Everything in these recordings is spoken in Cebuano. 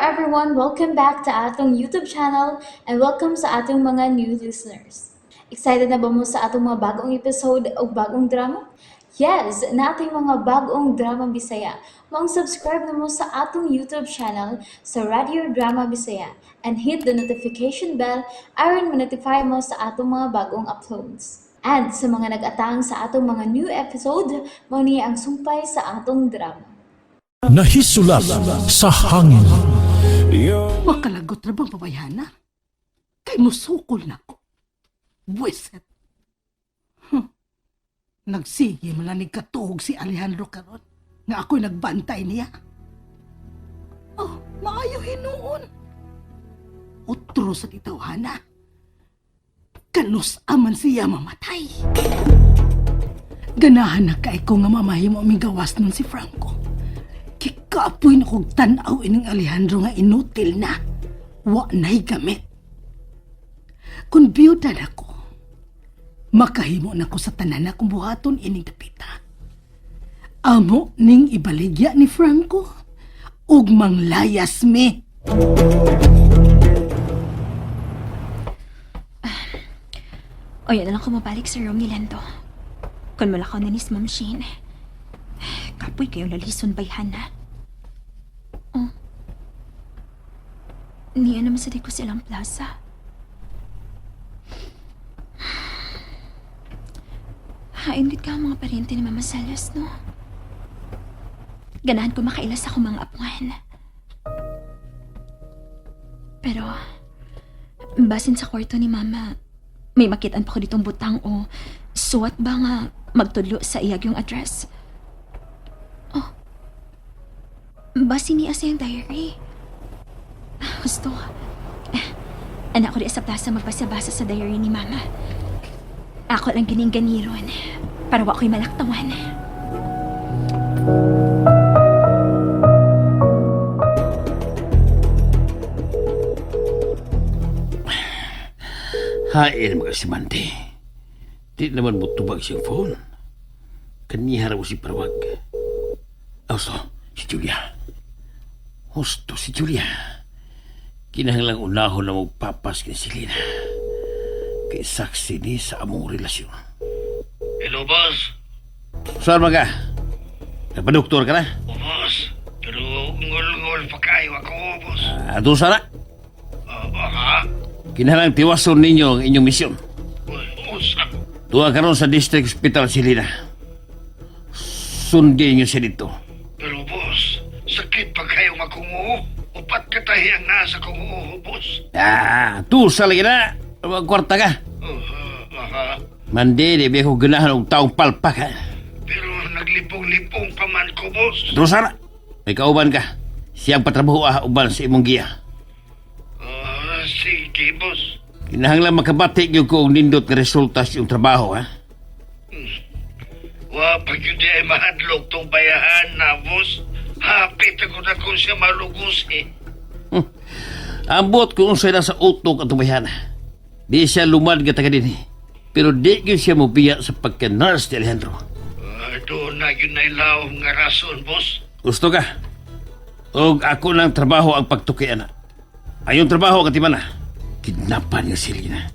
everyone! Welcome back to atong YouTube channel and welcome sa atong mga new listeners. Excited na ba mo sa atong mga bagong episode o bagong drama? Yes, nating mga bagong drama Bisaya. Maong subscribe na mo sa atong YouTube channel sa Radio Drama Bisaya and hit the notification bell aron ma-notify mo sa atong mga bagong uploads. And sa mga nag-atang sa atong mga new episode, mao ni ang sumpay sa atong drama. Nahisulat sa hangin. Makalagot ra bang babayhana? Kay musukol na ko. Buwiset. Nagsige man lang ni katuog si Alejandro karon nga ako'y nagbantay niya. Oh, maayo hinuon. Otro sa titawhana. Kanus aman siya mamatay. Ganahan na kay ko nga mamahimo aming gawas nun si Franco. Kikapoy na kog tan-aw ining Alejandro nga inutil na. Wa na'y gamit. Kung biyuda na ko, makahimo na ko sa tanan na kong buhaton ining dapita. Amo ning ibaligya ni Franco ug manglayas mi. O yan na lang kumabalik sa room ni Lando. Kung wala ka na ni Ma'am Shane. Kapoy kayo lalison by Hana. Oh. Niya naman sa di ko silang plaza. Hain gid ka ang mga parente ni Mama Celes, no? Ganahan ko makailas ako mga apuan. Pero, basin sa kwarto ni Mama, may makitaan pa ko ditong butang o suwat ba nga magtudlo sa iyag yung address. Oh, basin niya sa iyang diary. Gusto. Anak ko di sa plaza magbasa-basa sa diary ni Mama. Ako lang gining ganiron para wa ko'y malaktawan. Hain mga si Manti. Di naman mo tubag siyang phone. Kaniha raw si Parwag. Austo, si Julia. Husto si Julia. Kinahanglang unahon na magpapas kay Selena. Kay saksi ni sa among relasyon. Hello, boss. Saan mga? Napadoktor ka na? O, boss. Pero ngol-ngol pa kayo ako, boss. Ah, doon sana. Ha? Kinahanglang tiwason ninyo ang inyong misyon. Usa. Tuwa karon sa District Hospital Selena. Sundin niyo siya dito. Pero, boss, sakit pa kayo nga kunguo. Upat katahi ang nasa kunguo, boss. Ah, tusa lagi na. Kwarta ka. Aha. Mandi, di ba ako ganahan og taong palpak, ha? Pero naglipong-lipong pa man ko, boss. Terus na. May kauban ka. Siyang patrabaho ah, uban sa imong giya. Sige, boss. Kinahanglan makabati gyud ko og nindot nga resulta sa iyong trabaho, ha? Wa pa gyud di ay mahadlok tong bayahan na, boss. Hapit ako na kung siya malugos, eh. Ambot kung unsay nasa utok at bayana. Di siya lumad nga taga dinhi. Pero di gyud siya mobiya sa pagka-nurse ni Alejandro. Doon na yun na ilaw nga rason, boss. Gusto ka? Og ako ng trabaho ang pagtuki, ana. Ayong trabaho ang timana. Kidnapan niya si Lina.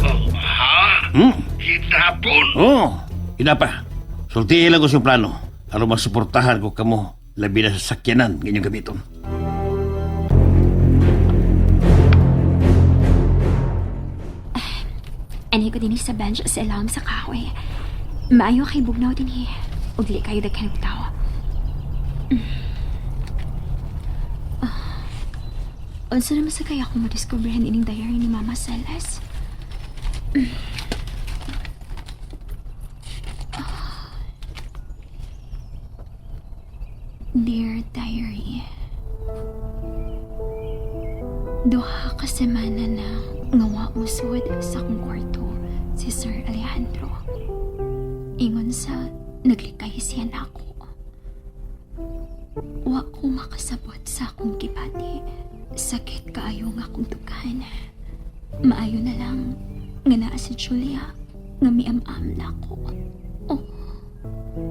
Oh, ha? Kidnapon? Oo, oh, pa. Sultihin lang ko siyang plano. Aron masuportahan ko kamo labi na sa sakyanan ng inyong gamiton. Anay ko din sa bench sa ilawom sa kahoy. Maayo kay bugnaw din eh. Ug dili kayo daghan og tawo. Unsa naman sa kaya kung madiskobrehan ining diary ni Mama Celes? Dear Diary, duha ka semana na nga wa musud sa akong kwarto si Sir Alejandro. Ingon sa naglikay siya nako. Wa ko makasabot sa akong gibati. Sakit kaayo nga akong dugan. Maayo na lang nga naa si Julia nga miam-am nako. Oh,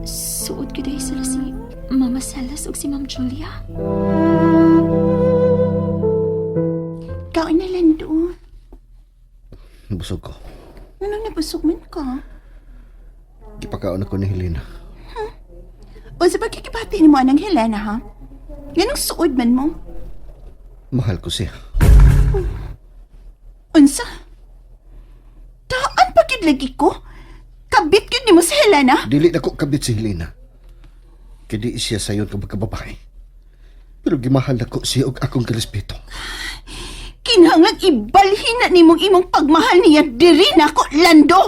suod ko dahil sila si Mama Celes ug si Ma'am Julia. Busog ko. Anong nabusog man ka? Gipakaon ako ni Helena. O sa pagkikibati ni mo anang Helena, ha? Ganong suod man mo? Mahal ko siya. Unsa? Daan pagid lagi ko? Kabit gyud nimo si Helena? Dili na ko kabit si Helena. Kaya di siya sayon ka kababae. Pero gimahal na ko siya og akong kirespeto. Kinahanglan ibalhin na nimong imong pagmahal niya diri nako, Lando.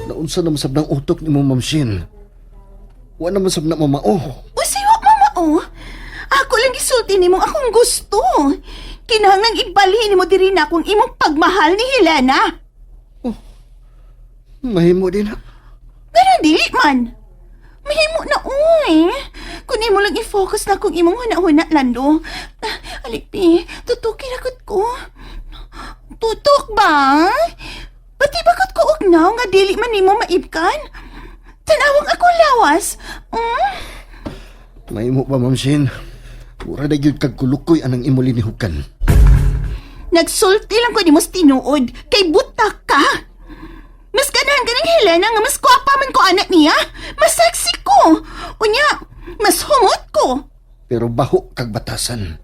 Naunsa na masab ng utok ni mo, Ma'am Shin. Wa na masab na mamao. Unsay wa mama oh. Ako lang gisulti nimong akong gusto. Kinahanglan ibalhin nimo diri nako ang imong pagmahal ni Helena. Mahimo din ha. Pero dili man. Mahimo na uy. Kun imo lang i-focus na kung imong huna-huna, Lando. Ah, Alipi, tutukin akot ko. Tutok ba? Pati bakit ko ugnaw nga dili man nimo maibkan? Tanawang ako lawas. Mahimo ba, Ma'am Shin? Mura na gyud kag kulukoy anang imo linihukan. Nagsulti lang ko nimo sa tinuod kay butak ka. Mas ganahan ka ng Helena nga mas kwapa man ko anak niya. Mas sexy ko. Unya, mas humot ko. Pero baho kag batasan.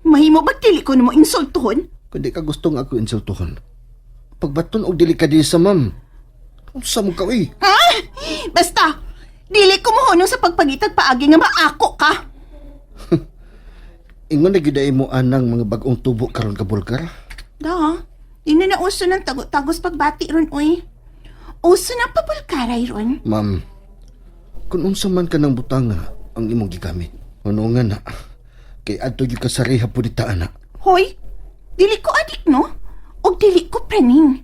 Mahimo ba dili ko nimo insultuhon? Kung di ka gusto nga ako insultuhon. Pagbaton og dili ka di sa ma'am. Unsa mo ka uy? Ha? Basta, dili ko mohunong sa pagpangitag paagi nga maako ka. Ingon na gyud ay mo anang mga bag-ong tubo karon ka bulgar. Da, di na nauso ng tago-tagos pagbati ron, uy. Uso na pabulkaray ron. Ma'am, kung unsa man ka ng butanga ang imong gigamit, ano nga na, kay adto gyud ka sa rehab po dita ana. Hoy, dili ko adik, no? Og dili ko praning.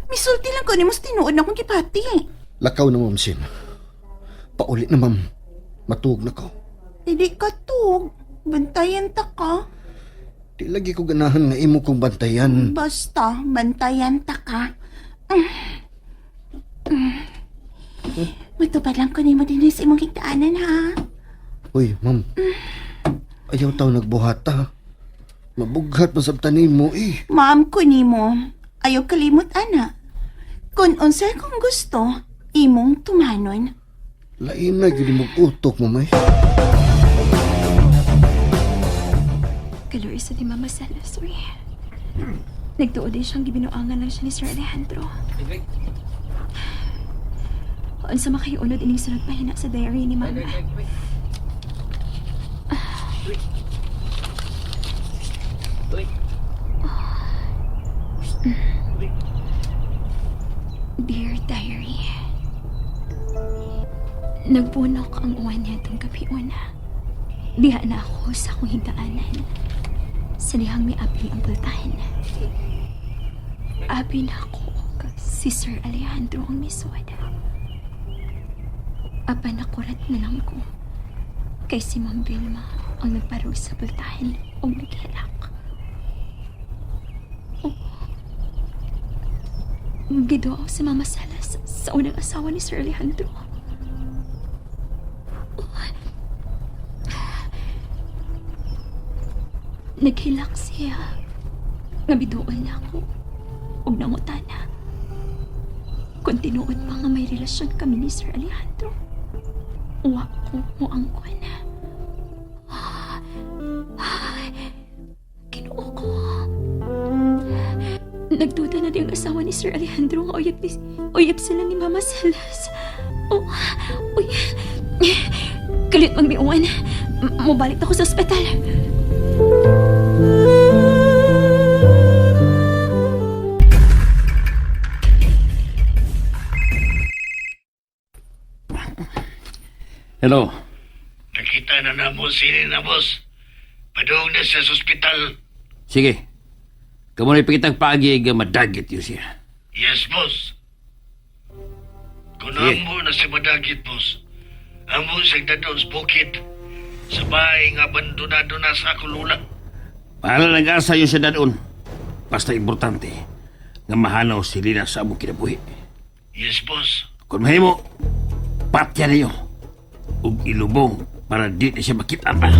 Misulti lang ko ni mas tinuod na kong gibati. Lakaw na ma'am Sin. Pauli na ma'am. Matuog na ko. Dili ka tug. Bantayan ta ka. Di lagi ko ganahan nga imo kong bantayan. Basta, bantayan ta ka. Matupad lang ko nimo din sa imong higdaanan, ha? Uy, ma'am. Ayaw taw nagbuhat ha. Mabughat masabtan nimo eh. Ma'am ko nimo, ayaw kalimot ana. Kung unsay kong gusto, imong tumanon. Lain na gyud imong utok mo may. Kalori sa ni Mama Salas, uy. Nagtuo din siyang gibinuangan lang siya ni Sir Alejandro. Unsa makayunod ining sunod pahina sa diary ni Mama. Dear Diary, Nagbunok ang uwan niya itong gabi una. Diha na ako sa akong higdaanan. Sa dihang may abli ang pultahan. Abi na ako og si Sir Alejandro ang misuwada. Apan nakurat na lang ko. Kay si Ma'am Vilma ang nagparog sa pultahan o naghilak. Oh. Giduaw si Mama Salas sa unang asawa ni Sir Alejandro. Naghilak siya. Nga biduol na ako. Ug nangutana. Kung tinuod pa nga may relasyon kami ni Sir Alejandro. Wa ko mo ang na. Kinuo ko. Nagduda na din ang asawa ni Sir Alejandro nga uyab, ni, uyab sila ni Mama Salas. Oh, uy. Kalit magmiuwan. Mubalik ako sa ospital. Hello. Nakita na namo si Helena, boss. Padung na siya sa ospital. Sige. Kamo na ipakitang paagi nga madagit yun siya. Yes, boss. Kung Sige. amo na si Madagit, boss. Amo siyang dadon sa bukid. Sa bahay nga abandonado na sa akong lula. Bahala nag-asa yun siya dadon. Basta importante nga mahanaw si Lina sa among kinabuhi. Yes, boss. Kung mahimo, patya niyo. Ug ilubong para di na siya makita pa.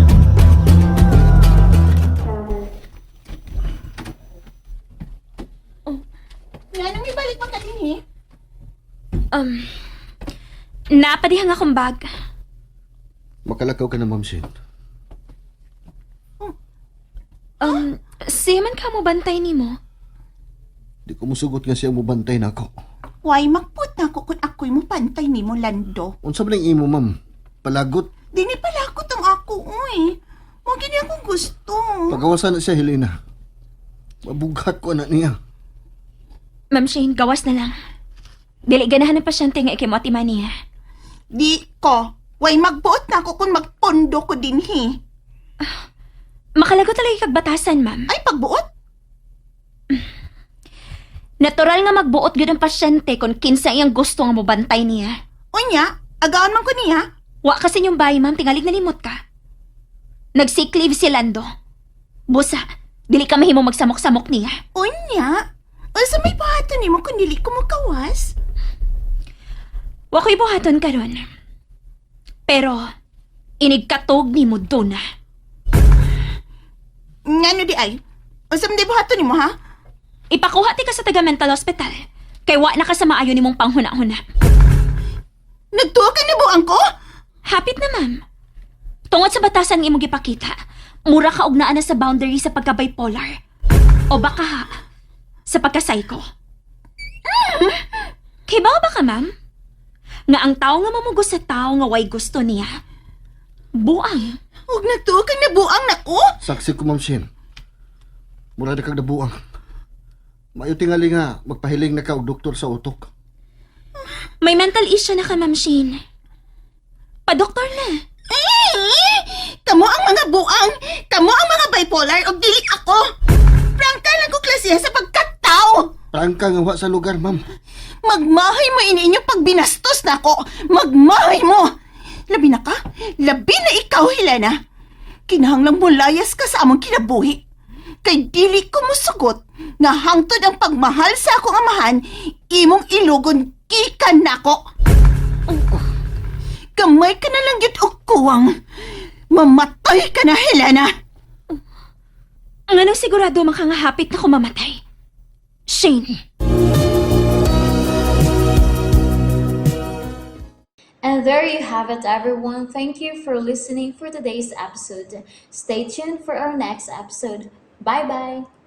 Napadihang akong bag. Makalakaw ka na, Ma'am Shane. Siya man ka mo bantay nimo. Di ko musugot nga siya mubantay na ako. Why magput na ako kung ako'y mo pantay nimo, Lando? Unsa man ang imo, ma'am? Palagot. Dini pala ako tong ako, uy. Mo gini akong gusto. Pagawasan na siya, Helena. Mabughat ko anak niya. Ma'am Shane, gawas na lang. Dili ganahan ng pasyente nga ikay mo atiman niya. Di ko. Why magbuot na ako kung magpondo ko dinhi. Makalagot talaga kag batasan, ma'am. Ay, pagbuot? Natural nga magbuot gyud ang pasyente kung kinsa iyang gusto nga mobantay niya. Unya, agaon man ko niya. Wa kasi yung bahay, ma'am, tingalig nalimot ka. Nag-sick leave si Lando. Busa, dili ka mahimo magsamok-samok niya. Unya, unsa may buhaton nimo kung dili ko mokawas? Wa ko'y buhaton karon. Pero, inigkatog ni mo na. Ngano di ay? Unsa man di buhaton nimo ha? Ipakuha ti ka sa taga mental hospital. Kay wa na ka sa maayo nimong panghuna-huna. Nagtuo ka na buang ko? Hapit na, ma'am. Tungod sa batasan nga imong gipakita, mura ka og naa na sa boundary sa pagka-bipolar. O baka ha, sa pagka-psycho. Kibaw ba ka, ma'am? Nga ang tao nga mamugos sa tao nga way gusto niya. Buang. Ug nagtuo ka na buang nako? Saksi ko, Ma'am Shane. Mura na kag nabuang. Mayo tingali nga, magpahiling na ka og doktor sa utok. May mental issue na ka, Ma'am Shane. Pa-doktor na. Eh, kamo ang mga buang, kamo ang mga bipolar ug dili ako. Prangka lang ko klasiha sa pagkatao. Prangka nga wa sa lugar, ma'am. Magmahay mo ini inyong pagbinastos nako. Magmahay mo. Labi na ka? Labi na ikaw, Helena. Kinahanglang mulayas ka sa among kinabuhi. Kay dili ko musugot nga hangtod ang pagmahal sa akong amahan, imong ilugon gikan nako. Gamay ka na lang yun og kuwang. Mamatay ka na, Helena. Ang anong sigurado makangahapit na kumamatay? Shane. And there you have it, everyone. Thank you for listening for today's episode. Stay tuned for our next episode. Bye bye.